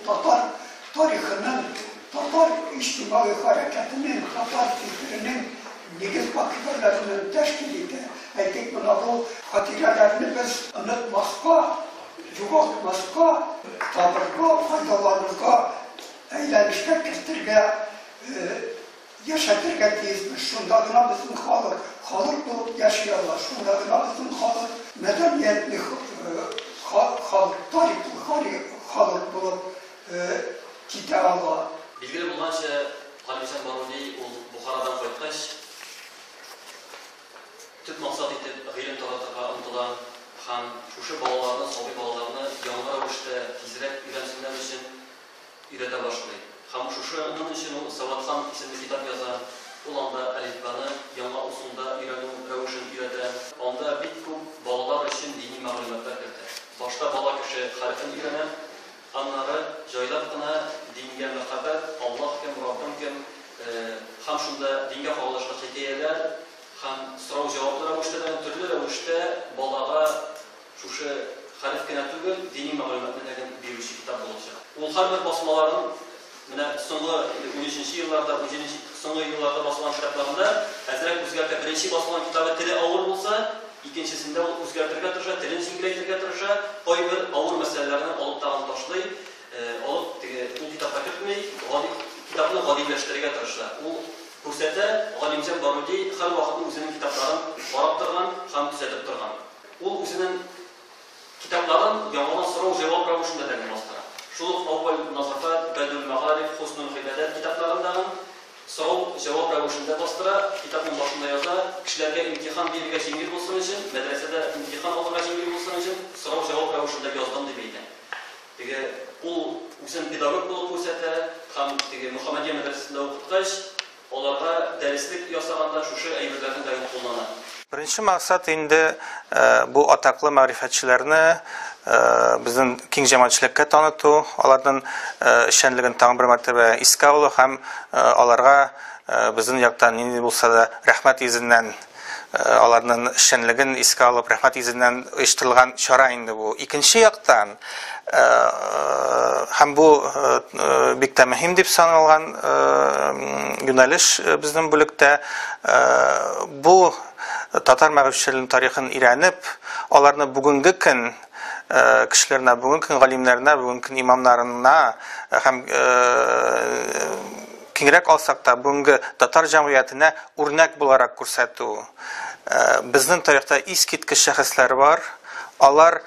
татар тарихының, татар иҗтимагый хәрәкәтенең, татар фикеренең нигез вакыйгаларының тәшкил итә. Әйтик, менә бу хатирәләрне без онытмаска, югалтмаска, табырга, файдаланырга, әйләнешкә кертергә, яшәтергә тиешбез. Шунда гына безнең халык халык булып яши ала. Шунда гына безнең халык мәдәниятле халык, тарихлы халык булып китә ала. Билгеле булганча, Галимҗан Баруди ул Бухарадан кайткач, төп максат итеп гыйлем таратырга омтыла һәм шушы балаларны, сабый балаларны яңа рәвештә тизрәк өйрәнсеннәр өчен өйрәтә башлый. Һәм шушының өчен ул Саватхан исемле китап яза. Ул анда әлифбаны яңа ысулда өйрәнү рәвешен өйрәтә. Анда бик күп балалар өчен дини мәгълүматлар кертә. Башта бала кеше хәрефен өйрәнә, аннары җайлап кына дингә мәхәббәт, Аллаһ кем, Раббым кем, һәм шунда дингә кагылышлы хикәяләр һәм сорау-җаваплы рәвештә дә, төрле рәвештә балага шушы хәреф кенә түгел, дини мәгълүматны дә бирүче китап булып чыга. Ул һәрбер басмаларын менә соңгы 13 елларда, 17 соңгы елларда басылган китапларында әзрәк үзгәртә. Беренче басылган китабы теле авыр булса, икенчесендә ул үзгәртергә тырыша, телен җиңеләйтергә тырыша, кайбер авыр мәсьәләләрне алып тагын ташлый, алып теге ул китапка кертми, гади китапны гадиләштерергә тырыша. Ул күрсәтә, Галимҗан Баруди һәрвакытны үзенең китапларын карап торган һәм төзәтеп торган. Ул үзенең китапларын яңадан сорау-җавап рәвешендә дә бастыра. Шул ук Әүвәл Назафат, Бәдүл Мәгариф, Хуснул Гыйбадәт китапларын сорау-җавап рәвешендә бастыра, китапның башында яза, кешеләргә имтихан бирергә җиңел булсын өчен, мәдрәсәдә имтихан алырга җиңел булсын өчен сорау-җавап рәвешендә яздым дип әйтә. Теге ул үзен педагог булып күрсәтә һәм теге Мөхәммәдия мәдрәсәсендә укыткач, аларга дәреслек ясаганда шушы әйберләрне дә куллана. Беренче максат инде бу атаклы мәгърифәтчеләрне безнең киң җәмәгатьчелеккә таныту, аларның эшчәнлеген тагын бер мәртәбә искә алу һәм аларга безнең яктан нинди булса да рәхмәт йөзеннән, аларның эшчәнлеген искә алып, рәхмәт йөзеннән оештырылган чара инде бу. Икенче яктан, һәм бу бик тә мөһим дип саналган юнәлеш безнең бүлектә, бу татар мәгърифәтчеләренең тарихын өйрәнеп, аларны бүгенге көн кешеләренә, бүгенге көн галимнәренә, бүгенге көн имамнарына һәм киңрәк алсак та, бүгенге татар җәмгыятенә үрнәк буларак күрсәтү. Безнең тарихта искиткеч шәхесләр бар. Алар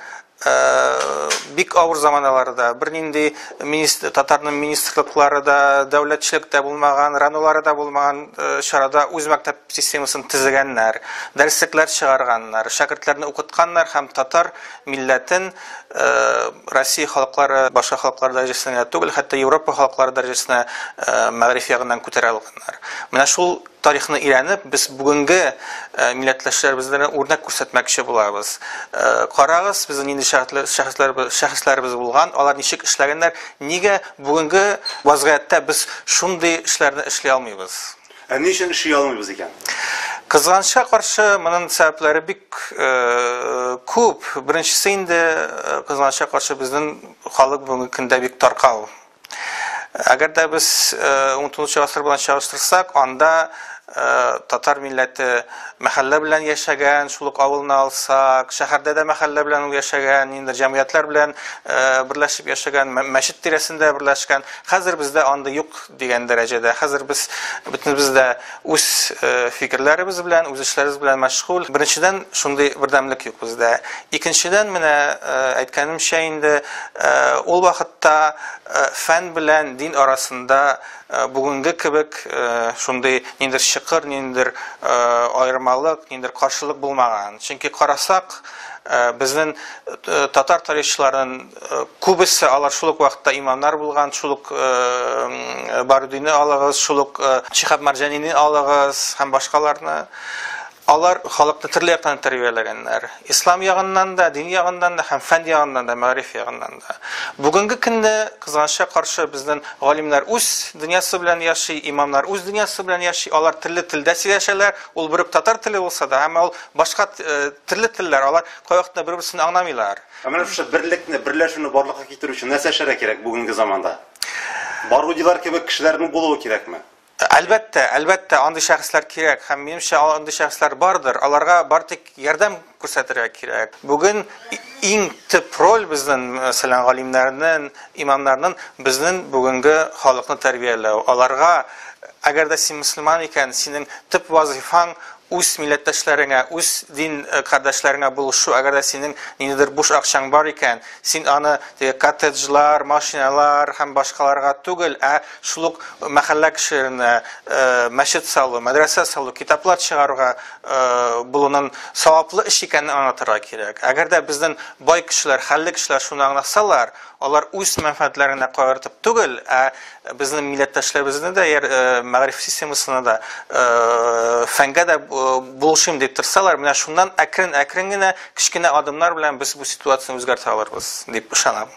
бик авыр заманаларда, бернинди министр, татарның министрлыклары да, дәүләтчелек тә булмаган, РАНОлары да булмаган чарада үз мәктәп системасын төзегәннәр, дәреслекләр чыгарганнар, шәкертләрне укытканнар һәм татар милләтен Россия халыклары, башка халыклар дәрәҗәсенә түгел, хәтта Европа халыклары дәрәҗәсенә мәгариф ягыннан күтәрә алганнар. Менә шул тарихны өйрәнеп, без бүгенге милләттәшләребезгә үрнәк күрсәтмәкче булабыз. Карагыз, безнең нинди шәхесләребез булган, алар ничек эшләгәннәр, нигә бүгенге вазгыятьтә без шундый эшләрне эшли алмыйбыз? Ә ни өчен эшли алмыйбыз икән? Кызганычка каршы, моның сәбәпләре бик күп. Беренчесе инде, кызганычка каршы, безнең халык бүгенге көндә бик таркау. Әгәр дә без 19 гасыр белән чагыштырсак, анда татар милләте мәхәллә белән яшәгән, шул ук авылны алсак, шәһәрдә дә мәхәллә белән ул яшәгән, ниндидер җәмгыятьләр белән берләшеп яшәгән, мәчет тирәсендә берләшкән. Хәзер бездә андый юк дигән дәрәҗәдә. Хәзер без бөтенебез дә үз фикерләребез белән, үз эшләребез белән мәшгуль. Беренчедән, шундый бердәмлек юк бездә. Икенчедән, менә әйткәнемчә инде, ул вакытта фән белән дин арасында бүгенге кебек шундый ниндидер чыкыр, ниндидер аермалык, ниндидер каршылык булмаган. Чөнки карасак, безнең татар тарихчыларының күбесе алар шул ук вакытта имамнар булган, шул ук Барудины алыгыз, шул ук Шиһаб Марҗанины алыгыз һәм башкаларны. Алар халыкны төрле яктан тәрбияләгәннәр. Ислам ягыннан да, дин ягыннан да һәм фән ягыннан да, мәгариф ягыннан да. Бүгенге көндә, кызганычка каршы, безнең галимнәр үз дөньясы белән яши, имамнар үз дөньясы белән яши, алар төрле телдә сөйләшәләр, ул бер үк татар теле булса да, әмма ул башка төрле телләр, алар кайвакытта бер-берсен аңламыйлар. Ә менә шушы берлекне, берләшүне барлыкка китерү өчен нәрсә эшләргә кирәк бүгенге заманда? Барудилар кебек кешеләрнең булуы кирәкме? Әлбәттә, әлбәттә, андый шәхесләр кирәк һәм минемчә, андый шәхесләр бардыр. Аларга бары тик ярдәм күрсәтергә кирәк. Бүген иң төп роль безнең, мәсәлән, галимнәрнең, имамнарның безнең бүгенге халыкны тәрбияләү. Аларга, әгәр дә син мөселман икән, синең төп вазыйфаң үз милләттәшләреңә, үз дин кардәшләреңә булышу. Әгәр дә синең ниндидер буш акчаң бар икән, син аны теге коттеджлар, машиналар һәм башкаларга түгел, ә шул ук мәхәллә кешеләренә мәчет салу, мәдрәсә салу, китаплар чыгаруга булуның саваплы эш икәнен аңлатырга кирәк. Әгәр дә безнең бай кешеләр, хәлле кешеләр шуны аңласалар, алар үз мәнфәгатьләренә кайгыртып түгел, ә безнең милләттәшләребезне дә, мәгариф системасына да, фәнгә дә булышыйм дип тырышсалар, менә шуннан әкрен-әкрен генә кечкенә адымнар белән без бу ситуацияне үзгәртә алырбыз дип ышанам.